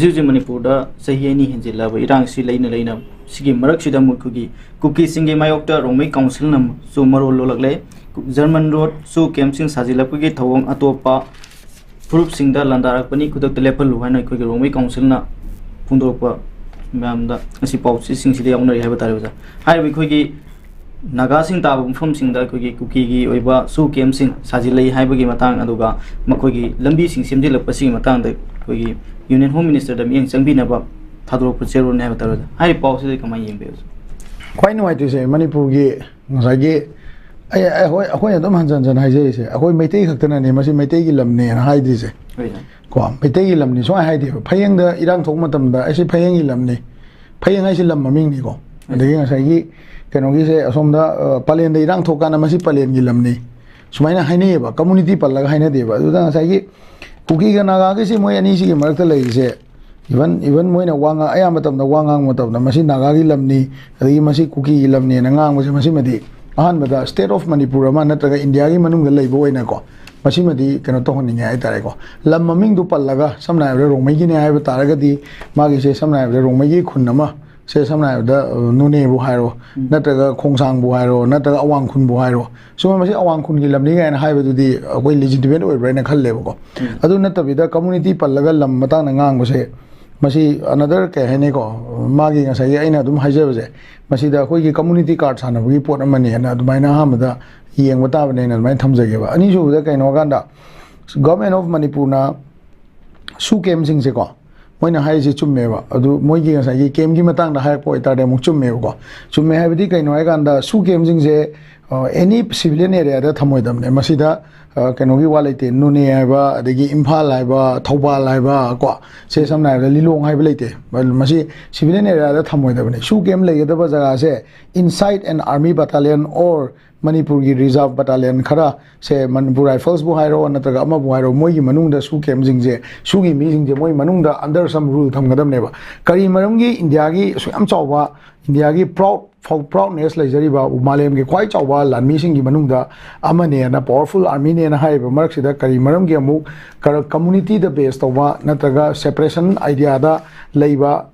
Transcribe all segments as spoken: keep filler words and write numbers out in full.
ꯍꯧꯖꯤꯛ ꯍꯧꯖꯤꯛ ꯃꯅꯤꯄꯨꯔꯗ ꯆꯍꯤ ꯑꯅꯤ ꯍꯦꯟꯖꯤꯜꯂꯛꯂꯕ ꯏꯔꯥꯡꯁꯤ ꯂꯩꯅ ꯂꯩꯅ, ꯁꯤꯒꯤ ꯃꯔꯛꯁꯤꯗ ꯑꯃꯨꯛ ꯑꯩꯈꯣꯏꯒꯤ ꯀꯨꯀꯤꯁꯤꯡꯒꯤ ꯃꯥꯌꯣꯛꯇ ꯔꯣꯡꯃꯩ ꯀꯥꯎꯟꯁꯤꯜꯅꯁꯨ ꯃꯔꯣꯜ ꯂꯣꯜꯂꯛꯂꯦ꯫ ꯖꯔꯃꯟ ꯔꯣꯗ ꯁꯨ ꯀꯦꯝꯞꯁꯤꯡ ꯁꯥꯖꯤꯜꯂꯛꯄꯒꯤ ꯊꯧꯑꯣꯡ ꯑꯇꯣꯞꯄ ꯐꯨꯔꯨꯞꯁꯤꯡꯗ ꯂꯥꯟꯗꯥꯔꯛꯄꯅꯤ, ꯈꯨꯗꯛꯇ ꯂꯦꯞꯍꯜꯂꯨ ꯍꯥꯏꯅ ꯑꯩꯈꯣꯏꯒꯤ ꯔꯣꯡꯃꯩ ꯀꯥꯎꯟꯁꯤꯜꯅ ꯐꯣꯡꯗꯣꯔꯛꯄ ꯃꯌꯥꯝꯗ ꯉꯁꯤ ꯄꯥꯎꯆꯦꯁꯤꯡꯁꯤꯗ ꯌꯥꯎꯅꯔꯤ ꯍꯥꯏꯕ ꯇꯥꯔꯦ ꯑꯣꯖꯥ꯫ ꯍꯥꯏꯔꯤꯕ ꯑꯩꯈꯣꯏꯒꯤ ꯅꯥꯒꯥꯁꯤꯡ ꯇꯥꯕ ꯃꯐꯝꯁꯤꯡꯗ ꯑꯩꯈꯣꯏꯒꯤ ꯀꯨꯀꯤꯒꯤ ꯑꯣꯏꯕ ꯁꯨ ꯀꯦꯝꯞꯁꯤꯡ ꯁꯥꯖꯤꯜꯂꯛꯏ ꯍꯥꯏꯕꯒꯤ ꯃꯇꯥꯡ, ꯑꯗꯨꯒ ꯃꯈꯣꯏꯒꯤ ꯂꯝꯕꯤꯁꯤꯡ ꯁꯦꯝꯖꯤꯜꯂꯛꯄꯁꯤꯒꯤ ꯃꯇꯥꯡꯗ ꯑꯩꯈꯣꯏꯒꯤ ꯌꯨꯅꯤꯌꯟ ꯍꯣꯝ ꯃꯤꯅꯤꯁꯇꯔꯗ ꯃꯤꯠꯌꯦꯡ ꯆꯪꯕꯤꯅꯕ ꯊꯥꯗꯣꯔꯛꯄ ꯆꯦꯔꯣꯜꯅꯤ ꯍꯥꯏꯕ ꯇꯥꯔꯦ ꯑꯣꯖꯥ꯫ ꯍꯥꯏꯔꯤꯕ ꯄꯥꯎꯁꯤꯗ ꯀꯃꯥꯏꯅ ꯌꯦꯡꯕꯤ ꯑꯣꯖꯥ? ꯈ꯭ꯋꯥꯏ ꯅꯨꯡꯉꯥꯏꯇ꯭ꯔꯤꯁꯦ ꯃꯅꯤꯄꯨꯔꯒꯤ ꯉꯁꯥꯏꯒꯤ, ꯑꯩ, ꯑꯩꯈꯣꯏ, ꯑꯩꯈꯣꯏꯅ ꯑꯗꯨꯝ ꯍꯟꯖꯟ ꯍꯟꯖꯟ ꯍꯥꯏꯖꯔꯤꯁꯦ, ꯑꯩꯈꯣꯏ ꯃꯩꯇꯩ ꯈꯛꯇꯅꯅꯦ ꯃꯁꯤ ꯃꯩꯇꯩꯒꯤ ꯂꯝꯅꯦꯅ ꯍꯥꯏꯗ꯭ꯔꯤꯁꯦ꯫ ꯍꯣꯏ ꯁꯥꯔ꯫ ꯀꯣ, ꯃꯩꯇꯩꯒꯤ ꯂꯝꯅꯤ ꯁꯨꯡꯍꯥꯏ ꯍꯥꯏꯗꯦꯕ꯫ ꯐꯌꯦꯡꯗ ꯏꯔꯥꯡ ꯊꯣꯛꯄ ꯃꯇꯝꯗ ꯑꯩꯁꯤ ꯐꯌꯦꯡꯒꯤ ꯂꯝꯅꯤ, ꯐꯌꯦꯡ ꯍꯥꯏꯁꯤ ꯂꯝ ꯃꯃꯤꯡꯅꯤꯀꯣ꯫ ꯑꯗꯒꯤ ꯉꯁꯥꯏꯒꯤ ꯀꯩꯅꯣꯒꯤꯁꯦ ꯑꯁꯣꯝꯗ, ꯑ, ꯄꯂꯦꯟꯗ ꯏꯔꯥꯡ ꯊꯣꯛꯀꯥꯟꯗ ꯃꯁꯤ ꯄꯂꯦꯟꯒꯤ ꯂꯝꯅꯤ ꯁꯨꯃꯥꯏꯅ ꯍꯥꯏꯅꯩꯌꯦꯕ, ꯀꯝꯃꯨꯅꯤꯇꯤ ꯄꯜꯂꯒ ꯍꯥꯏꯅꯗꯦꯕ꯫ ꯑꯗꯨꯗ ꯉꯁꯥꯏꯒꯤ ꯀꯨꯀꯤꯒ ꯅꯥꯒꯥꯒꯤꯁꯤ ꯃꯣꯏ ꯑꯅꯤꯁꯤꯒꯤ ꯃꯔꯛꯇ ꯂꯩꯔꯤꯁꯦ, ꯏꯚꯟ, ꯏꯚꯟ ꯃꯣꯏꯅ ꯋꯥ ꯉꯥꯡ-, ꯑꯌꯥꯝꯕ ꯃꯇꯝꯗ ꯋꯥ ꯉꯥꯡꯕ ꯃꯇꯝꯗ ꯃꯁꯤ ꯅꯥꯒꯥꯒꯤ ꯂꯝꯅꯤ, ꯑꯗꯒꯤ ꯃꯁꯤ ꯀꯨꯀꯤꯒꯤ ꯂꯝꯅꯦꯅ ꯉꯥꯡꯕꯁꯦ, ꯃꯁꯤꯃꯗꯤ ꯑꯍꯥꯟꯕꯗ state of ꯃꯅꯤꯄꯨꯔ ꯑꯃ ꯅꯠꯇ꯭ꯔꯒ ꯏꯟꯗꯤꯌꯥꯒꯤ ꯃꯅꯨꯡꯗ ꯂꯩꯕ ꯑꯣꯏꯅꯀꯣ, ꯃꯁꯤꯃꯗꯤ ꯀꯩꯅꯣ ꯇꯧꯍꯟꯅꯤꯡꯉꯦ ꯍꯥꯏꯇꯥꯔꯦꯀꯣ꯫ ꯂꯝ ꯃꯃꯤꯡꯗꯨ ꯄꯜꯂꯒ, ꯁꯝꯅ ꯍꯥꯏꯔꯕꯗ ꯔꯣꯡꯃꯩꯒꯤꯅꯦ ꯍꯥꯏꯕ ꯇꯥꯔꯒꯗꯤ, ꯃꯥꯒꯤꯁꯦ ꯁꯝꯅ ꯍꯥꯏꯔꯕꯗ ꯔꯣꯡꯃꯩꯒꯤ ꯈꯨꯟ ꯑꯃ, ꯁꯦ ꯁꯝꯅ ꯍꯥꯏꯔꯕꯗ, ꯑ, ꯅꯣꯅꯦꯕꯨ ꯍꯥꯏꯔꯣ, ꯎꯝ꯫ ꯅꯠꯇ꯭ꯔꯒ ꯈꯣꯡꯁꯥꯡꯕꯨ ꯍꯥꯏꯔꯣ, ꯅꯠꯇ꯭ꯔꯒ ꯑꯋꯥꯡ ꯈꯨꯟꯕꯨ ꯍꯥꯏꯔꯣ, ꯁꯨꯝꯕ ꯃꯁꯤ ꯑꯋꯥꯡ ꯈꯨꯟꯒꯤ ꯂꯝꯅꯤ ꯀꯥꯏꯅ ꯍꯥꯏꯕꯗꯨꯗꯤ ꯑꯩꯈꯣꯏ legitimate ꯑꯣꯏꯕ꯭ꯔꯥ ꯍꯥꯏꯅ ꯈꯜꯂꯦꯕꯀꯣ꯫ ꯎꯝ꯫ ꯑꯗꯨ ꯅꯠꯇꯕꯤꯗ community ꯄꯜꯂꯒ ꯂꯝ ꯃꯇꯥꯡꯗ ꯉꯥꯡꯕꯁꯦ, ꯃꯁꯤ another ꯀꯩ ꯍꯥꯏꯅꯤꯀꯣ, ꯃꯥꯒꯤ ꯉꯁꯥꯏꯒꯤ ꯑꯩꯅ ꯑꯗꯨꯝ ꯍꯥꯏꯖꯕꯁꯦ, ꯃꯁꯤꯗ ꯑꯩꯈꯣꯏꯒꯤ community card ꯁꯥꯟꯅꯕꯒꯤ ꯄꯣꯠ ꯑꯃꯅꯦꯅ ꯑꯗꯨꯃꯥꯏꯅ ꯑꯍꯥꯟꯕꯗ ꯌꯦꯡꯕ ꯇꯥꯕꯅꯦꯅ ꯑꯗꯨꯃꯥꯏꯅ ꯊꯝꯖꯒꯦꯕ꯫ ꯑꯅꯤꯁꯨꯕꯗ ꯀꯩꯅꯣ ꯍꯥꯏꯀꯥꯟꯗ, Government of ꯃꯅꯤꯄꯨꯔꯅ ꯁꯨ ꯀꯦꯝꯁꯤꯡꯁꯦꯀꯣ, ꯃꯣꯏꯅ ꯍꯥꯏꯔꯤꯁꯦ ꯆꯨꯝꯃꯦꯕ꯫ ꯑꯗꯨ ꯃꯣꯏꯒꯤ ꯉꯁꯥꯏꯒꯤ ꯀꯦꯝꯒꯤ ꯃꯇꯥꯡꯗ ꯍꯥꯏꯔꯛꯄ ꯑꯣꯏꯇꯥꯔꯗꯤ ꯑꯃꯨꯛ ꯆꯨꯝꯃꯦꯕꯀꯣ꯫ ꯆꯨꯝꯃꯦ ꯍꯥꯏꯕꯗꯤ ꯀꯩꯅꯣ ꯍꯥꯏꯀꯥꯟꯗ, ꯁꯨ ꯀꯦꯝꯁꯤꯡꯁꯦ, ꯑ, any civilian areaꯗ ꯊꯝꯃꯣꯏꯗꯕꯅꯦ꯫ ꯃꯁꯤꯗ, ꯑ, ꯀꯩꯅꯣꯒꯤ ꯋꯥ ꯂꯩꯇꯦ, ꯅꯣꯅꯦ ꯍꯥꯏꯕ, ꯑꯗꯒꯤ ꯏꯝꯐꯥꯜ ꯍꯥꯏꯕ, ꯊꯧꯕꯥꯜ ꯍꯥꯏꯕ ꯀꯣ, ꯁꯦ ꯁꯝꯅ ꯍꯥꯏꯔꯕꯗ ꯂꯤꯂꯣꯡ ꯍꯥꯏꯕ ꯂꯩꯇꯦ꯫ ꯃꯁꯤ civilian areaꯗ ꯊꯝꯃꯣꯏꯗꯕꯅꯦ꯫ ꯁꯨ ꯀꯦꯝ ꯂꯩꯒꯗꯕ ꯖꯒꯥꯁꯦ inside an army battalion or ꯃꯅꯤꯄꯨꯔꯒꯤ reserve battalion ꯈꯔ ꯁꯦ, ꯃꯅꯤꯄꯨꯔ Riflesꯕꯨ ꯍꯥꯏꯔꯣ, ꯅꯠꯇ꯭ꯔꯒ ꯑꯃꯕꯨ ꯍꯥꯏꯔꯣ, ꯃꯣꯏꯒꯤ ꯃꯅꯨꯡꯗ ꯁꯨ ꯀꯦꯝꯁꯤꯡꯁꯦ, ꯁꯨꯒꯤ ꯃꯤꯁꯤꯡꯁꯦ ꯃꯣꯏ ꯃꯅꯨꯡꯗ under some rule ꯊꯝꯒꯗꯕꯅꯦꯕ꯫ ꯀꯔꯤ ꯃꯔꯝꯒꯤ ꯏꯟꯗꯤꯌꯥꯒꯤ ꯑꯁꯨꯛ ꯌꯥꯝ ꯆꯥꯎꯕ ꯏꯟꯗꯤꯌꯥꯒꯤ ꯄ꯭ꯔꯥꯎꯗ ꯄ꯭ꯔꯥꯎꯗꯅꯦꯁ ꯂꯩꯖꯔꯤꯕ ꯃꯥꯂꯦꯝꯒꯤ ꯈ꯭ꯋꯥꯏ ꯆꯥꯎꯕ ꯂꯥꯟꯃꯤꯁꯤꯡꯒꯤ ꯃꯅꯨꯡꯗ ꯑꯃꯅꯦꯅ, ꯄꯥꯋꯔꯐꯨꯜ ꯑꯥꯔꯃꯤꯅꯦꯅ ꯍꯥꯏꯔꯤꯕ ꯃꯔꯛꯁꯤꯗ ꯀꯔꯤ ꯃꯔꯝꯒꯤ ꯑꯃꯨꯛ ꯀꯝꯃꯨꯅꯤꯇꯤꯗ ꯕꯦꯁ ꯇꯧꯕ ꯅꯠꯇ꯭ꯔꯒ ꯁꯦꯄꯔꯦꯁꯟ ꯑꯥꯏꯗꯤꯌꯥꯗ ꯂꯩꯕ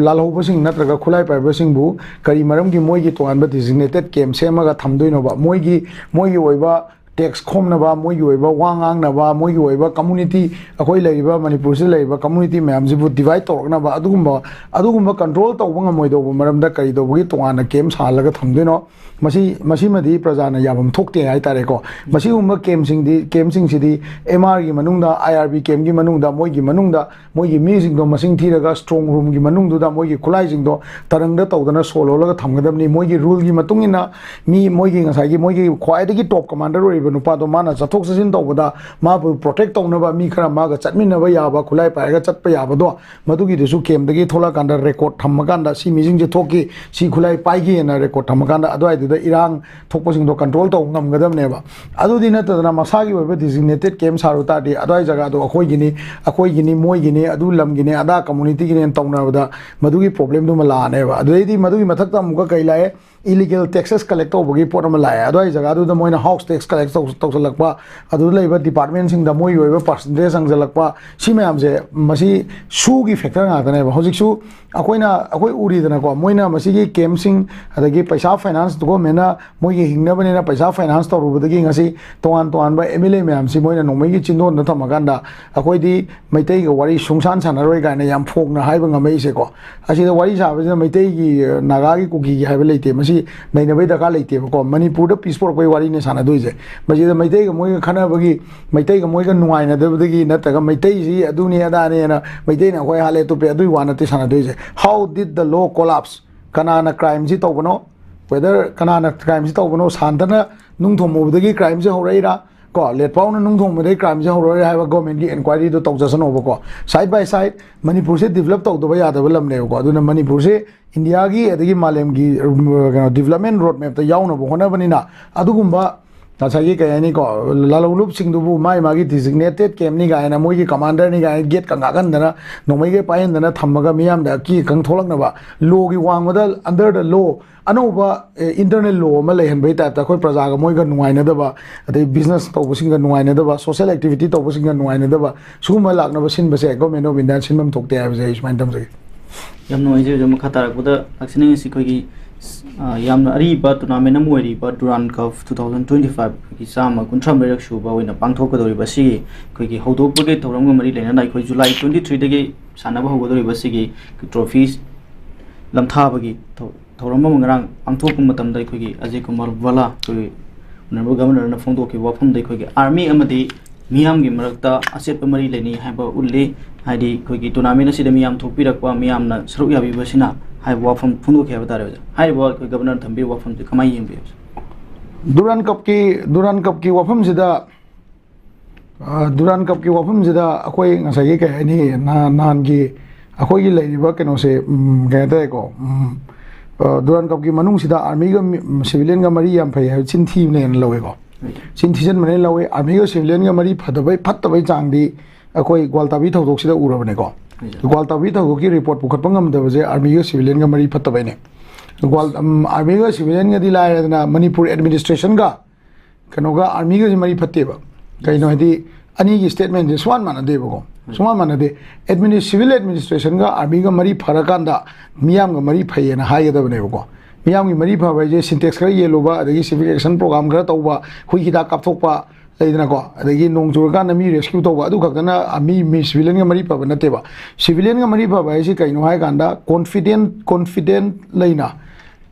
ꯂꯥꯜꯍꯧꯕꯁꯤꯡ ꯅꯠꯇ꯭ꯔꯒ ꯈꯨꯠꯂꯥꯏ ꯄꯥꯏꯕꯁꯤꯡꯕꯨ ꯀꯔꯤ ꯃꯔꯝꯒꯤ ꯃꯣꯏꯒꯤ ꯇꯣꯉꯥꯟꯕ ꯗꯤꯖꯤꯒꯅꯦꯇꯦꯠ ꯀꯦꯝ ꯁꯦꯝꯃꯒ ꯊꯝꯗꯣꯏꯅꯣꯕ? ꯃꯣꯏꯒꯤ ꯃꯣꯏꯒꯤ ꯑꯣꯏꯕ ꯇꯦꯛꯁ ꯈꯣꯝꯅꯕ, ꯃꯣꯏꯒꯤ ꯑꯣꯏꯕ ꯋꯥ ꯉꯥꯡꯅꯕ, ꯃꯣꯏꯒꯤ ꯑꯣꯏꯕ ꯀꯝꯃꯨꯅꯤꯇꯤ, ꯑꯩꯈꯣꯏ ꯂꯩꯔꯤꯕ ꯃꯅꯤꯄꯨꯔꯁꯤꯗ ꯂꯩꯔꯤꯕ ꯀꯝꯃꯨꯅꯤꯇꯤ ꯃꯌꯥꯝꯁꯤꯕꯨ ꯗꯤꯚꯥꯏꯠ ꯇꯧꯔꯛꯅꯕ, ꯑꯗꯨꯒꯨꯝꯕ ꯑꯗꯨꯒꯨꯝꯕ ꯀꯟꯇ꯭ꯔꯣꯜ ꯇꯧꯕ ꯉꯝꯃꯣꯏꯗꯧꯕ ꯃꯔꯝꯗ ꯀꯔꯤ ꯇꯧꯕꯒꯤ ꯇꯣꯉꯥꯟꯅ ꯀꯦꯝ ꯁꯥꯍꯜꯂꯒ ꯊꯝꯗꯣꯏꯅꯣ? ꯃꯁꯤ ꯃꯁꯤꯃꯗꯤ ꯄ꯭ꯔꯖꯥꯅ ꯌꯥꯐꯝ ꯊꯣꯛꯇꯦ ꯍꯥꯏꯇꯥꯔꯦꯀꯣ꯫ ꯃꯁꯤꯒꯨꯝꯕ ꯀꯦꯝꯁꯤꯡꯗꯤ ꯀꯦꯝꯁꯤꯡꯁꯤꯗꯤ ꯑꯦꯝ ꯑꯥꯔꯒꯤ ꯃꯅꯨꯡꯗ, ꯑꯥꯏ ꯑꯥꯔ ꯕꯤ ꯀꯦꯝꯒꯤ ꯃꯅꯨꯡꯗ, ꯃꯣꯏꯒꯤ ꯃꯅꯨꯡꯗ ꯃꯣꯏꯒꯤ ꯃꯤꯁꯤꯡꯗꯣ ꯃꯁꯤꯡ ꯊꯤꯔꯒ ꯁ꯭ꯇ꯭ꯔꯣꯡ ꯔꯨꯝꯒꯤ ꯃꯅꯨꯡꯗꯨꯗ ꯃꯣꯏꯒꯤ ꯈꯨꯠꯂꯥꯏꯁꯤꯡꯗꯣ ꯇꯔꯪꯗ ꯇꯧꯗꯅ ꯁꯣ ꯂꯣꯜꯂꯒ ꯊꯝꯒꯗꯕꯅꯤ꯫ ꯃꯣꯏꯒꯤ ꯔꯨꯜꯒꯤ ꯃꯇꯨꯡ ꯏꯟꯅ ꯃꯤ ꯃꯣꯏꯒꯤ ꯉꯁꯥꯏꯒꯤ ꯃꯣꯏꯒꯤ ꯈ꯭ꯋꯥꯏꯗꯒꯤ ꯇꯣꯞ ꯀꯃꯥꯟꯗꯔ ꯑꯣꯏꯔꯤꯕ ꯅꯨꯄꯥꯗꯣ ꯃꯥꯅ ꯆꯠꯊꯣꯛ ꯆꯠꯁꯤꯟ ꯇꯧꯕꯗ ꯃꯥꯕꯨ ꯄ꯭ꯔꯣꯇꯦꯛ ꯇꯧꯅꯕ ꯃꯤ ꯈꯔ ꯃꯥꯒ ꯆꯠꯃꯤꯟꯅꯕ ꯌꯥꯕ ꯈꯨꯠꯂꯥꯏ ꯄꯥꯏꯔꯒ ꯆꯠꯄ ꯌꯥꯕꯗꯣ ꯃꯗꯨꯒꯤꯗꯨꯁꯨ ꯀꯦꯝꯗꯒꯤ ꯊꯣꯛꯂꯛꯑꯀꯥꯟꯗ ꯔꯦꯀꯣꯔꯠ ꯊꯝꯃꯀꯥꯟꯗ ꯁꯤ ꯃꯤꯁꯤꯡꯁꯦ ꯊꯣꯛꯈꯤ, ꯁꯤ ꯈꯨꯠꯂꯥꯏ ꯄꯥꯏꯈꯤꯑꯅ ꯔꯦꯀꯣꯔꯠ ꯊꯝꯃꯀꯥꯟꯗ ꯑꯗꯨꯋꯥꯏꯗꯨꯗ ꯏꯔꯥꯡ ꯊꯣꯛꯄꯁꯤꯡꯗꯣ ꯀꯟꯇ꯭ꯔꯣꯜ ꯇꯧꯕ ꯉꯝꯒꯗꯕꯅꯦꯕ꯫ ꯑꯗꯨꯗꯤ ꯅꯠꯇꯗꯅ ꯃꯁꯥꯒꯤ ꯑꯣꯏꯕ ꯗꯤꯖꯤꯒꯅꯦꯇꯦꯠ ꯀꯦꯝ ꯁꯥꯔꯨ ꯇꯥꯔꯗꯤ ꯑꯗꯨꯋꯥꯏ ꯖꯒꯥꯗꯣ ꯑꯩꯈꯣꯏꯒꯤꯅꯤ, ꯑꯩꯈꯣꯏꯒꯤꯅꯤ, ꯃꯣꯏꯒꯤꯅꯤ, ꯑꯗꯨ ꯂꯝꯒꯤꯅꯦ, ꯑꯗꯥ ꯀꯝꯃꯨꯅꯤꯇꯤꯒꯤꯅꯦꯅ ꯇꯧꯅꯕꯗ ꯃꯗꯨꯒꯤ ꯄ꯭ꯔꯣꯕ꯭ꯂꯦꯝꯗꯨꯃ ꯂꯥꯛꯑꯅꯦꯕ꯫ ꯑꯗꯨꯗꯩꯗꯤ ꯃꯗꯨꯒꯤ ꯃꯊꯛꯇ ꯑꯃꯨꯛꯀ ꯀꯩ ꯂꯥꯛꯑꯦ? ꯏꯂꯤꯒꯦꯜ ꯇꯦꯛꯁꯦꯁ ꯀꯂꯦꯛ ꯇꯧꯕꯒꯤ ꯄꯣꯠ ꯑꯃ ꯂꯥꯛꯑꯦ꯫ ꯑꯗꯨꯋꯥꯏ ꯖꯒꯥꯗꯨꯗ ꯃꯣꯏꯅ ꯍꯥꯎꯁ ꯇꯦꯛꯁ ꯀꯂꯦꯛ ꯇꯧꯁꯜꯂꯛꯄ, ꯑꯗꯨꯗ ꯂꯩꯕ ꯗꯤꯄꯥꯔꯠꯃꯦꯟꯁꯤꯡꯗ ꯃꯣꯏꯒꯤ ꯑꯣꯏꯕ ꯄꯥꯔꯁꯦꯟꯇꯦꯖ ꯍꯪꯖꯜꯂꯛꯄ, ꯁꯤ ꯃꯌꯥꯝꯁꯦ ꯃꯁꯤ ꯁꯨꯒꯤ ꯐꯦꯛꯇꯔ ꯉꯥꯛꯇꯅꯦꯕ꯫ ꯍꯧꯖꯤꯛꯁꯨ ꯑꯩꯈꯣꯏꯅ ꯑꯩꯈꯣꯏ ꯎꯔꯤꯗꯅꯀꯣ, ꯃꯣꯏꯅ ꯃꯁꯤꯒꯤ ꯀꯦꯝꯁꯤꯡ, ꯑꯗꯒꯤ ꯄꯩꯁꯥ ꯐꯥꯏꯅꯥꯟꯁ ꯒꯣꯔꯃꯦꯟꯅ ꯃꯣꯏꯒꯤ ꯍꯤꯡꯅꯕꯅꯤꯅ ꯄꯩꯁꯥ ꯐꯥꯏꯅꯥꯟꯁ ꯇꯧꯔꯨꯕꯗꯒꯤ ꯉꯁꯤ ꯇꯣꯉꯥꯟ ꯇꯣꯉꯥꯟꯕ ꯑꯦꯝ ꯑꯦꯜ ꯑꯦ ꯃꯌꯥꯝꯁꯤ ꯃꯣꯏꯅ ꯅꯣꯡꯃꯩꯒꯤ ꯆꯤꯟꯗꯣꯟꯗ ꯊꯝꯃꯀꯥꯟꯗ ꯑꯩꯈꯣꯏꯗꯤ ꯃꯩꯇꯩꯒ ꯋꯥꯔꯤ ꯁꯨꯡꯁꯥꯟ ꯁꯥꯟꯅꯔꯣꯏ ꯀꯥꯏꯅ ꯌꯥꯝ ꯐꯣꯡꯅ ꯍꯥꯏꯕ ꯉꯝꯃꯛꯏꯁꯦꯀꯣ꯫ ꯑꯁꯤꯗ ꯋꯥꯔꯤ ꯁꯥꯕꯁꯤꯅ ꯃꯩꯇꯩꯒꯤ, ꯅꯥꯒꯥꯒꯤ, ꯀꯨꯀꯤꯒꯤ ꯍꯥꯏꯕ ꯂꯩꯇꯦ꯫ ꯃꯁꯤ ꯅꯩꯅꯕꯩ ꯗꯔꯀꯥꯔ ꯂꯩꯇꯦꯕꯀꯣ꯫ ꯃꯅꯤꯄꯨꯔꯗ ꯄꯤꯁ ꯄꯨꯔꯛꯄꯩ ꯋꯥꯔꯤꯅꯦ ꯁꯥꯟꯅꯗꯣꯏꯁꯦ꯫ ꯃꯁꯤꯗ ꯃꯩꯇꯩꯒ ꯃꯣꯏꯒ ꯈꯠꯅꯕꯒꯤ, ꯃꯩꯇꯩꯒ ꯃꯣꯏꯒ ꯅꯨꯡꯉꯥꯏꯅꯗꯕꯗꯒꯤ ꯅꯠꯇ꯭ꯔꯒ ꯃꯩꯇꯩꯁꯤ ꯑꯗꯨꯅꯤ ꯑꯗꯥꯅꯦꯅ ꯃꯩꯇꯩꯅ ꯑꯩꯈꯣꯏ ꯍꯥꯠꯂꯦ ꯇꯨꯞꯄꯦ ꯑꯗꯨꯏ ꯋꯥ ꯅꯠꯇꯦ ꯁꯥꯟꯅꯗꯣꯏꯁꯦ꯫ How did the law collapse? ꯀꯅꯥꯅ ꯀ꯭ꯔꯥꯏꯝꯁꯤ ꯇꯧꯕꯅꯣ? ꯋꯦꯗꯔ ꯀꯅꯥꯅ ꯀ꯭ꯔꯥꯏꯝꯁꯤ ꯇꯧꯕꯅꯣ? ꯁꯥꯟꯇꯅ ꯅꯨꯡ ꯊꯣꯡꯕꯗꯒꯤ ꯀ꯭ꯔꯥꯏꯝꯁꯤ ꯍꯧꯔꯛꯏꯔꯥ? ꯀꯣ, ꯂꯦꯠꯄꯥꯎꯅ ꯅꯨꯡ ꯊꯣꯡꯕꯗꯒꯤ ꯀ꯭ꯔꯥꯏꯝꯁꯤ ꯍꯧꯔꯛꯏꯔꯥ ꯍꯥꯏꯕ ꯒꯣꯔꯃꯦꯟꯒꯤ ꯏꯟꯀ꯭ꯋꯥꯏꯔꯤꯗꯨ ꯇꯧꯖꯁꯅꯣꯕꯀꯣ꯫ Side by side ꯃꯅꯤꯄꯨꯔꯁꯦ ꯗꯤꯕꯂꯞ ꯇꯧꯗꯕ ꯌꯥꯗꯕ ꯂꯝꯅꯦꯕꯀꯣ꯫ ꯑꯗꯨꯅ ꯃꯅꯤꯄꯨꯔꯁꯦ ꯏꯟꯗꯤꯌꯥꯒꯤ ꯑꯗꯒꯤ ꯃꯥꯂꯦꯝꯒꯤ, ꯎꯝ, ꯀꯩꯅꯣ, ꯗꯤꯕꯂꯞꯃꯦꯟ ꯔꯣꯗ ꯃꯦꯞꯇ ꯌꯥꯎꯅꯕ ꯍꯣꯠꯅꯕꯅꯤꯅ ꯑꯗꯨꯒꯨꯝꯕ ꯉꯁꯥꯏꯒꯤ ꯀꯩ ꯍꯥꯏꯅꯤꯀꯣ, ꯂꯥꯂꯣꯡꯂꯨꯞꯁꯤꯡꯗꯨꯕꯨ ꯃꯥꯏ ꯃꯥꯒꯤ ꯗꯤꯖꯤꯒꯅꯦꯇꯦꯠ ꯀꯦꯝꯅꯤ ꯀꯥꯏꯅ, ꯃꯣꯏꯒꯤ ꯀꯃꯥꯟꯗꯔꯅꯤ ꯀꯥꯏꯅ ꯒꯦꯠꯀ ꯉꯥꯛꯍꯟꯗꯅ, ꯅꯣꯡꯃꯩꯒ ꯄꯥꯏꯍꯟꯗꯅ ꯊꯝꯃꯒ ꯃꯤꯌꯥꯝꯗ ꯑꯀꯤ ꯑꯈꯪ ꯊꯣꯛꯂꯛꯅꯕ, ꯂꯣꯒꯤ ꯋꯥꯡꯃꯗ, under the law, ꯑꯅꯧꯕ ꯏꯟꯇꯔꯅꯦꯜ ꯂꯣ ꯑꯃ ꯂꯩꯍꯟꯕꯒꯤ ꯇꯥꯏꯞꯇ ꯑꯩꯈꯣꯏ ꯄ꯭ꯔꯖꯥꯒ ꯃꯣꯏꯒ ꯅꯨꯡꯉꯥꯏꯅꯗꯕ, ꯑꯗꯩ ꯕꯤꯖꯤꯅꯦꯁ ꯇꯧꯕꯁꯤꯡꯒ ꯅꯨꯡꯉꯥꯏꯅꯗꯕ, ꯁꯣꯁꯤꯌꯦꯜ ꯑꯦꯛꯇꯤꯚꯤꯇꯤ ꯇꯧꯕꯁꯤꯡꯒ ꯅꯨꯡꯉꯥꯏꯅꯗꯕ, ꯁꯤꯒꯨꯝꯕ ꯂꯥꯛꯅꯕ ꯁꯤꯟꯕꯁꯦ Government of India ꯁꯤꯟꯐꯝ ꯊꯣꯛꯇꯦ ꯍꯥꯏꯕꯁꯦ ꯑꯩ ꯁꯨꯃꯥꯏꯅ ꯊꯝꯖꯒꯦ꯫ ꯌꯥꯝ ꯅꯨꯡꯉꯥꯏꯖꯩ ꯑꯣꯖꯥ꯫ ꯃꯈꯥ ꯇꯥꯔꯛꯄꯗ ꯂꯥꯛꯆꯅꯤꯡꯉꯤꯁꯤ ꯑꯩꯈꯣꯏꯒꯤ, ꯑ, ꯌꯥꯝꯅ ꯑꯔꯤꯕ ꯇꯣꯔꯅꯥꯃꯦꯟ ꯑꯃ ꯑꯣꯏꯔꯤꯕ Durand Cup two thousand twenty five, ꯑꯩꯈꯣꯏꯒꯤ ꯆꯥꯝꯃ ꯀꯨꯟꯊ꯭ꯔꯥ ꯃꯔꯤꯔꯛ ꯁꯨꯕ ꯑꯣꯏꯅ ꯄꯥꯡꯊꯣꯛꯀꯗꯧꯔꯤꯕ ꯑꯁꯤꯒꯤ ꯑꯩꯈꯣꯏꯒꯤ ꯍꯧꯗꯣꯛꯄꯒꯤ ꯊꯧꯔꯝꯒ ꯃꯔꯤ ꯂꯩꯅꯅ ꯑꯩꯈꯣꯏ July twenty three ꯗꯒꯤ ꯁꯥꯟꯅꯕ ꯍꯧꯒꯗꯧꯔꯤꯕ ꯑꯁꯤꯒꯤ ꯇ꯭ꯔꯣꯐꯤ ꯂꯝꯊꯥꯕꯒꯤ ꯊꯧ-, ꯊꯧꯔꯝ ꯑꯃ ꯉꯔꯥꯡ ꯄꯥꯡꯊꯣꯛꯄ ꯃꯇꯝꯗ ꯑꯩꯈꯣꯏꯒꯤ ꯑꯖꯌ ꯀꯨꯃꯥꯔ ꯚꯜꯂꯥ, ꯑꯩꯈꯣꯏꯒꯤ ꯑꯣꯅꯔꯦꯕꯜ ꯒꯚꯔꯅꯔꯅ ꯐꯣꯡꯗꯣꯛꯈꯤꯕ ꯋꯥꯐꯝꯗ ꯑꯩꯈꯣꯏꯒꯤ ꯑꯥꯔꯃꯤ ꯑꯃꯗꯤ ꯃꯤꯌꯥꯝꯒꯤ ꯃꯔꯛꯇ ꯑꯆꯦꯠꯄ ꯃꯔꯤ ꯂꯩꯅꯩ ꯍꯥꯏꯕ ꯎꯠꯂꯤ꯫ ꯍꯥꯏꯗꯤ ꯑꯩꯈꯣꯏꯒꯤ ꯇꯣꯔꯅꯥꯃꯦꯟ ꯑꯁꯤꯗ ꯃꯤꯌꯥꯝ ꯊꯣꯛꯄꯤꯔꯛꯄ, ꯃꯤꯌꯥꯝꯅ ꯁꯔꯨꯛ ꯌꯥꯕꯤꯕꯁꯤꯅ ꯍꯥꯏꯕ ꯋꯥꯐꯝ ꯐꯣꯡꯗꯣꯛꯈꯤ ꯍꯥꯏꯕ ꯇꯥꯔꯦ ꯑꯣꯖꯥ꯫ ꯍꯥꯏꯔꯤꯕ ꯑꯩꯈꯣꯏ ꯒꯚꯔꯅꯔ ꯊꯝꯕꯤꯕ ꯋꯥꯐꯝꯁꯦ ꯀꯃꯥꯏꯅ ꯌꯦꯡꯕꯤꯕꯁꯦ? ꯗꯨꯔꯥꯟ ꯀꯞꯀꯤ, ꯗꯨꯔꯥꯟ ꯀꯞꯀꯤ ꯋꯥꯐꯝꯁꯤꯗ, ꯑ, ꯗꯨꯔꯥꯟ ꯀꯞꯀꯤ ꯋꯥꯐꯝꯁꯤꯗ ꯑꯩꯈꯣꯏ ꯉꯁꯥꯏꯒꯤ ꯀꯩ ꯍꯥꯏꯅꯤ, ꯅꯍꯥꯟ, ꯅꯍꯥꯟꯒꯤ ꯑꯩꯈꯣꯏꯒꯤ ꯂꯩꯔꯤꯕ ꯀꯩꯅꯣꯁꯦ, ꯎꯝ, ꯀꯩ ꯍꯥꯏꯇꯥꯔꯦꯀꯣ, ꯎꯝ, ꯑ, ꯗꯨꯔꯥꯟ ꯀꯞꯀꯤ ꯃꯅꯨꯡꯁꯤꯗ ꯑꯥꯔꯃꯤꯒ ꯃꯤ-, ꯁꯤꯚꯤꯂꯤꯌꯟꯒ ꯃꯔꯤ ꯌꯥꯝ ꯐꯩ ꯍꯥꯏꯕ ꯆꯤꯟ ꯊꯤꯕꯅꯦꯅ ꯂꯧꯋꯦꯀꯣ꯫ ꯆꯤꯟ ꯊꯤꯖꯤꯟꯕꯅꯦꯅ ꯂꯧꯋꯦ꯫ ꯑꯥꯔꯃꯤꯒ ꯁꯤꯚꯤꯂꯤꯌꯟꯒ ꯃꯔꯤ ꯐꯗꯕꯩ, ꯐꯠꯇꯕꯩ ꯆꯥꯡꯗꯤ ꯑꯩꯈꯣꯏ ꯒ꯭ꯋꯥꯜꯇꯥꯕꯤ ꯊꯧꯗꯣꯛꯁꯤꯗ ꯎꯔꯕꯅꯦꯀꯣ꯫ ꯒ꯭ꯋꯥꯜꯇꯥꯕꯤ ꯊꯧꯗꯣꯛꯀꯤ ꯔꯤꯄꯣꯔꯠ ꯄꯨꯈꯠꯄ ꯉꯝꯗꯕꯁꯦ ꯑꯥꯔꯃꯤꯒ ꯁꯤꯚꯤꯂꯤꯌꯟꯒ ꯃꯔꯤ ꯐꯠꯇꯕꯩꯅꯦ꯫ ꯒ꯭ꯋꯥꯜ-, ꯎꯝ, ꯑꯥꯔꯃꯤꯒ ꯁꯤꯚꯤꯂꯤꯌꯟꯒꯗꯤ ꯂꯥꯏꯔꯗꯅ, ꯃꯅꯤꯄꯨꯔ ꯑꯦꯗꯃꯤꯅꯤꯁꯇ꯭ꯔꯦꯁꯟꯒ ꯀꯩꯅꯣꯒ, ꯑꯥꯔꯃꯤꯒꯁꯦ ꯃꯔꯤ ꯐꯠꯇꯦꯕ꯫ ꯀꯩꯅꯣ ꯍꯥꯏꯗꯤ, ꯑꯅꯤꯒꯤ ꯁ꯭ꯇꯦꯠꯃꯦꯟꯁꯦ ꯁꯨꯃꯥꯟ ꯃꯥꯟꯅꯗꯦꯕꯀꯣ꯫ ꯁꯨꯃꯥꯟ ꯃꯥꯟꯅꯗꯦ꯫ ꯑꯦꯗꯃꯤꯅꯤ-, ꯁꯤꯚꯤꯜ ꯑꯦꯗꯃꯤꯅꯤꯁꯇ꯭ꯔꯦꯁꯟꯒ ꯑꯥꯔꯃꯤꯒ ꯃꯔꯤ ꯐꯔꯀꯥꯟꯗ ꯃꯤꯌꯥꯝꯒ ꯃꯔꯤ ꯐꯩꯌꯦꯅ ꯍꯥꯏꯒꯗꯕꯅꯦꯕꯀꯣ꯫ ꯃꯤꯌꯥꯝꯒꯤ ꯃꯔꯤ ꯐꯕ ꯍꯥꯏꯁꯦ ꯁꯤꯟꯇꯦꯛꯁ ꯈꯔ ꯌꯦꯜꯂꯨꯕ, ꯑꯗꯒꯤ ꯁꯤꯚꯤꯛ ꯑꯦꯛꯁꯟ ꯄ꯭ꯔꯣꯒ꯭ꯔꯥꯝ ꯈꯔ ꯇꯧꯕ, ꯍꯨꯏ ꯍꯤꯗꯥꯛ ꯀꯥꯞꯊꯣꯛꯄ, ꯂꯩꯗꯅꯀꯣ, ꯑꯗꯒꯤ ꯅꯣꯡ ꯆꯨꯔꯀꯥꯟꯗ ꯃꯤ ꯔꯦꯁꯀ꯭ꯌꯨ ꯇꯧꯕ, ꯑꯗꯨ ꯈꯛꯇꯅ ꯃꯤ, ꯃꯤ ꯁꯤꯚꯤꯂꯤꯌꯟꯒ ꯃꯔꯤ ꯐꯕ ꯅꯠꯇꯦꯕ꯫ ꯁꯤꯚꯤꯂꯤꯌꯟꯒ ꯃꯔꯤ ꯐꯕ ꯍꯥꯏꯁꯤ ꯀꯩꯅꯣ ꯍꯥꯏ ꯀꯥꯟꯗ, ꯀꯣꯟꯐꯤꯗꯦꯟ, ꯀꯣꯟꯐꯤꯗꯦꯟ ꯂꯩꯅ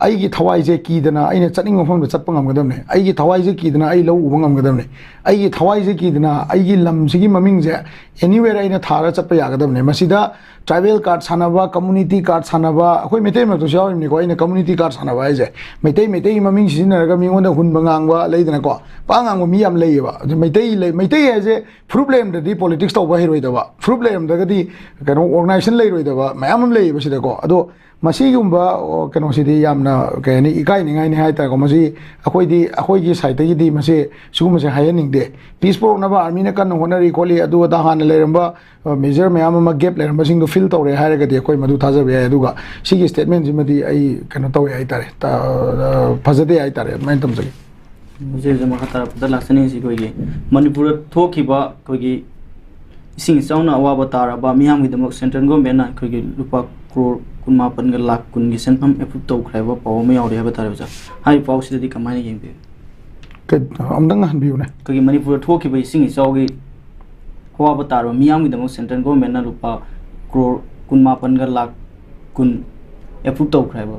ꯑꯩꯒꯤ ꯊꯋꯥꯏꯁꯦ ꯀꯤꯗꯅ ꯑꯩꯅ ꯆꯠꯅꯤꯡꯕ ꯃꯐꯝꯗ ꯆꯠꯄ ꯉꯝꯒꯗꯕꯅꯦ꯫ ꯑꯩꯒꯤ ꯊꯋꯥꯏꯁꯦ ꯀꯤꯗꯅ ꯑꯩ ꯂꯧ ꯎꯕ ꯉꯝꯒꯗꯕꯅꯦ꯫ ꯑꯩꯒꯤ ꯊꯋꯥꯏꯁꯦ ꯀꯤꯗꯅ ꯑꯩꯒꯤ ꯂꯝꯁꯤꯒꯤ ꯃꯃꯤꯡꯁꯦ anywhere ꯑꯩꯅ ꯊꯥꯔ ꯆꯠꯄ ꯌꯥꯒꯗꯕꯅꯦ꯫ ꯃꯁꯤꯗ ꯇ꯭ꯔꯥꯏꯕꯦꯜ ꯀꯥꯔꯗ ꯁꯥꯟꯅꯕ, ꯀꯝꯃꯨꯅꯤꯇꯤ ꯀꯥꯔꯗ ꯁꯥꯟꯅꯕ, ꯑꯩꯈꯣꯏ ꯃꯩꯇꯩ ꯃꯔꯛꯇꯁꯨ ꯌꯥꯎꯔꯤꯕꯅꯤꯀꯣ꯫ ꯑꯩꯅ ꯀꯝꯃꯨꯅꯤꯇꯤ ꯀꯥꯔꯗ ꯁꯥꯟꯅꯕ ꯍꯥꯏꯁꯦ ꯃꯩꯇꯩ, ꯃꯩꯇꯩꯒꯤ ꯃꯃꯤꯡ ꯁꯤꯖꯤꯟꯅꯔꯒ ꯃꯤꯉꯣꯟꯗ ꯍꯨꯟꯕ ꯉꯥꯡꯕ ꯂꯩꯗꯅꯀꯣ, ꯄꯥ ꯉꯥꯡꯕ ꯃꯤ ꯌꯥꯝ ꯂꯩꯌꯦꯕ꯫ ꯑꯗꯨ ꯃꯩꯇꯩ ꯂꯩ-, ꯃꯩꯇꯩ ꯍꯥꯏꯁꯦ ꯐꯨꯔꯨꯞ ꯂꯩꯔꯝꯗ꯭ꯔꯗꯤ ꯄꯣꯂꯤꯇꯤꯛꯁ ꯇꯧꯕ ꯍꯩꯔꯣꯏꯗꯕ, ꯐꯨꯔꯨꯞ ꯂꯩꯔꯝꯗ꯭ꯔꯒꯗꯤ ꯀꯩꯅꯣ ꯑꯣꯔꯒꯅꯥꯏꯖꯦꯁꯟ ꯂꯩꯔꯣꯏꯗꯕ ꯃꯌꯥꯝ ꯑꯃ ꯂꯩꯌꯦꯕ ꯁꯤꯗꯀꯣ꯫ ꯑꯗꯣ ꯃꯁꯤꯒꯨꯝꯕ, ꯑꯣ, ꯀꯩꯅꯣꯁꯤꯗꯤ ꯌꯥꯝꯅ ꯀꯩ ꯍꯥꯏꯅꯤ, ꯏꯀꯥꯏꯅꯤꯡꯉꯥꯏꯅꯤ ꯍꯥꯏꯇꯥꯔꯦꯀꯣ꯫ ꯃꯁꯤ ꯑꯩꯈꯣꯏꯗꯤ, ꯑꯩꯈꯣꯏꯒꯤ ꯁꯥꯏꯠꯇꯒꯤꯗꯤ ꯃꯁꯤ ꯁꯤꯒꯨꯝꯕꯁꯦ ꯍꯥꯏꯍꯟꯅꯤꯡꯗꯦ꯫ ꯄꯤꯁ ꯄꯨꯔꯛꯅꯕ ꯑꯥꯔꯃꯤꯅ ꯀꯟꯅ ꯍꯣꯠꯅꯔꯤ ꯈꯣꯠꯂꯤ, ꯑꯗꯨ ꯑꯗꯥ ꯍꯥꯟꯅ ꯂꯩꯔꯝꯕ ꯃꯦꯖꯔ ꯃꯌꯥꯝ ꯑꯃ ꯒꯦꯞ ꯂꯩꯔꯝꯕꯁꯤꯡꯗꯣ ꯐꯤꯜ ꯇꯧꯔꯦ ꯍꯥꯏꯔꯒꯗꯤ ꯑꯩꯈꯣꯏ ꯃꯗꯨ ꯊꯥꯖꯕ ꯌꯥꯏ꯫ ꯑꯗꯨꯒ ꯁꯤꯒꯤ ꯁ꯭ꯇꯦꯠꯃꯦꯟꯁꯤꯃꯗꯤ ꯑꯩ ꯀꯩꯅꯣ ꯇꯧꯋꯦ ꯍꯥꯏꯇꯥꯔꯦ, ꯐꯖꯗꯦ ꯍꯥꯏꯇꯥꯔꯦ, ꯑꯗꯨꯃꯥꯏꯅ ꯊꯝꯖꯒꯦ꯫ ꯍꯧꯖꯤꯛ ꯍꯧꯖꯤꯛ ꯃꯈꯥ ꯇꯥꯔꯛꯄꯗ ꯂꯥꯛꯆꯅꯤꯡꯉꯤꯁꯤ ꯑꯩꯈꯣꯏꯒꯤ ꯃꯅꯤꯄꯨꯔꯗ ꯊꯣꯛꯈꯤꯕ ꯑꯩꯈꯣꯏꯒꯤ ꯏꯁꯤꯡ ꯏꯆꯥꯎꯅ ꯑꯋꯥꯕ ꯇꯥꯔꯕ ꯃꯤꯌꯥꯝꯒꯤꯗꯃꯛ ꯁꯦꯟꯇ꯭ꯔꯦꯜ ꯒꯣꯔꯃꯦꯟꯅ ꯑꯩꯈꯣꯏꯒꯤ ꯂꯨꯄꯥ ꯀ꯭ꯔꯣꯔ ꯀꯨꯟꯃꯥꯄꯟꯒ ꯂꯥꯛ ꯀꯨꯟꯒꯤ ꯁꯦꯟꯐꯝ ꯑꯦꯄ꯭ꯔꯨꯞ ꯇꯧꯈ꯭ꯔꯦ ꯍꯥꯏꯕ ꯄꯥꯎ ꯑꯃ ꯌꯥꯎꯔꯤ ꯍꯥꯏꯕ ꯇꯥꯔꯦ ꯑꯣꯖꯥ꯫ ꯍꯥꯏꯔꯤꯕ ꯄꯥꯎꯁꯤꯗꯗꯤ ꯀꯃꯥꯏꯅ ꯌꯦꯡꯕꯤꯕꯒꯦ? ꯑꯃꯨꯛꯇꯪ ꯍꯟꯕꯤꯌꯨꯅꯦ꯫ ꯑꯩꯈꯣꯏꯒꯤ ꯃꯅꯤꯄꯨꯔꯗ ꯊꯣꯛꯈꯤꯕ ꯏꯁꯤꯡ ꯏꯆꯥꯎꯒꯤ ꯑꯋꯥꯕ ꯇꯥꯔꯕ ꯃꯤꯌꯥꯝꯒꯤꯗꯃꯛ ꯁꯦꯟꯇ꯭ꯔꯦꯜ ꯒꯣꯔꯃꯦꯟꯅ ꯂꯨꯄꯥ ꯀ꯭ꯔꯣꯔ ꯀꯨꯟꯃꯥꯄꯟꯒ ꯂꯥꯛ ꯀꯨꯟ ꯑꯦꯄ꯭ꯔꯨꯞ ꯇꯧꯈ꯭ꯔꯦ ꯍꯥꯏꯕ?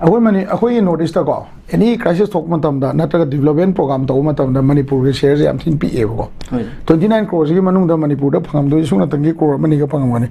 ꯑꯩꯈꯣꯏ ꯃꯅꯤ ꯑꯩꯈꯣꯏꯒꯤ ꯅꯣꯔꯠ ꯏꯁꯇꯀꯣ, ꯑꯦꯅꯤ ꯀ꯭ꯔꯥꯏꯁꯤꯁ ꯊꯣꯛꯄ ꯃꯇꯝꯗ ꯅꯠꯇ꯭ꯔꯒ ꯗꯤꯕꯂꯞꯃꯦꯟ ꯄ꯭ꯔꯣꯒꯥꯝ ꯇꯧꯕ ꯃꯇꯝꯗ ꯃꯅꯤꯄꯨꯔꯒꯤ ꯁꯦꯌꯔꯁꯦ ꯌꯥꯝ ꯊꯤꯅ ꯄꯤꯛꯑꯦꯕꯀꯣ꯫ ꯍꯣꯏ꯫ ꯇ꯭ꯋꯦꯟꯇꯤ ꯅꯥꯏꯟ ꯀ꯭ꯔꯣꯔꯁꯤꯒꯤ ꯃꯅꯨꯡꯗ ꯃꯅꯤꯄꯨꯔꯗ ꯐꯪꯉꯝꯗꯣꯏꯁꯦ ꯁꯨꯞꯅꯇꯪꯒꯤ ꯀ꯭ꯔꯣꯔ ꯑꯃꯅꯤꯒ ꯐꯪꯉꯝꯒꯅꯤ꯫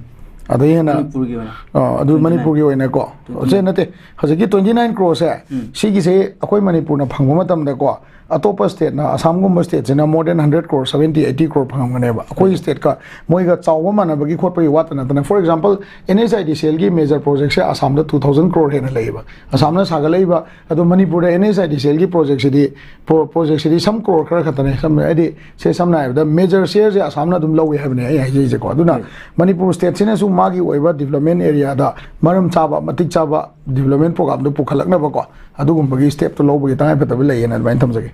ꯑꯗꯩ ꯍꯦꯟꯅ ꯃꯅꯤꯄꯨꯔꯒꯤ ꯑꯣꯏꯅ ꯑ, ꯑꯗꯨ ꯃꯅꯤꯄꯨꯔꯒꯤ ꯑꯣꯏꯅꯀꯣ꯫ ꯁꯦ ꯅꯠꯇꯦ, ꯍꯧꯖꯤꯛꯀꯤ ꯇ꯭ꯋꯦꯟꯇꯤ ꯅꯥꯏꯟ ꯀ꯭ꯔꯣꯔꯁꯦ, ꯁꯤꯒꯤꯁꯦ ꯑꯩꯈꯣꯏ ꯃꯅꯤꯄꯨꯔꯅ ꯐꯪꯕ ꯃꯇꯝꯗꯀꯣ, ꯑꯇꯣꯞꯄ ꯁ꯭ꯇꯦꯠꯅ, ꯑꯁꯥꯝꯒꯨꯝꯕ ꯁ꯭ꯇꯦꯠꯁꯤꯅ more than hundred crore, seventy, eighty crore ꯐꯪꯉꯝꯒꯅꯦꯕ꯫ ꯑꯩꯈꯣꯏꯒꯤ ꯁ꯭ꯇꯦꯠꯀ ꯃꯣꯏꯒ ꯆꯥꯎꯕ ꯃꯥꯟꯅꯕꯒꯤ ꯈꯣꯠꯄꯒꯤ ꯋꯥꯇ ꯅꯠꯇꯅ, for example, NHIDCLꯒꯤ ꯃꯦꯖꯔ ꯄ꯭ꯔꯣꯖꯦꯛꯁꯦ ꯑꯁꯥꯝꯗ two thousand crore ꯍꯦꯟꯅ ꯂꯩꯌꯦꯕ꯫ ꯑꯁꯥꯝꯅ ꯁꯥꯒꯠꯂꯛꯏꯕ, ꯑꯗꯣ ꯃꯅꯤꯄꯨꯔꯗ NHIDCLꯒꯤ ꯄ꯭ꯔꯣꯖꯦꯛꯁꯤꯗꯤ, ꯄ꯭ꯔꯣ-, ꯄ꯭ꯔꯣꯖꯦꯛꯁꯤꯗꯤ some crore ꯈꯔ ꯈꯛꯇꯅꯦ꯫ ꯁꯝꯅ, ꯍꯥꯏꯗꯤ, ꯁꯦ ꯁꯝꯅ ꯍꯥꯏꯔꯕꯗ ꯃꯦꯖꯔ ꯁꯦꯌꯔꯁꯦ ꯑꯁꯥꯝꯅ ꯑꯗꯨꯝ ꯂꯧꯋꯦ ꯍꯥꯏꯕꯅꯦ ꯑꯩ ꯍꯥꯏꯖꯔꯤꯁꯦꯀꯣ꯫ ꯑꯗꯨꯅ ꯃꯅꯤꯄꯨꯔ ꯁ꯭ꯇꯦꯠꯁꯤꯅꯁꯨ ꯃꯥꯒꯤ ꯑꯣꯏꯕ ꯗꯤꯕꯂꯞꯃꯦꯟ ꯑꯦꯔꯤꯌꯥꯗ ꯃꯔꯝ ꯆꯥꯕ, ꯃꯇꯤꯛ ꯆꯥꯕ ꯗꯤꯕꯂꯞꯃꯦꯟ ꯄ꯭ꯔꯣꯒꯥꯝꯗꯨ ꯄꯨꯈꯠꯂꯛꯅꯕꯀꯣ, ꯑꯗꯨꯒꯨꯝꯕꯒꯤ ꯁ꯭ꯇꯦꯞꯇꯣ ꯂꯧꯕꯒꯤ ꯇꯉꯥꯏꯐꯗꯕ ꯂꯩꯌꯦꯅ ꯑꯗꯨꯃꯥꯏꯅ ꯊꯝꯖꯒꯦ꯫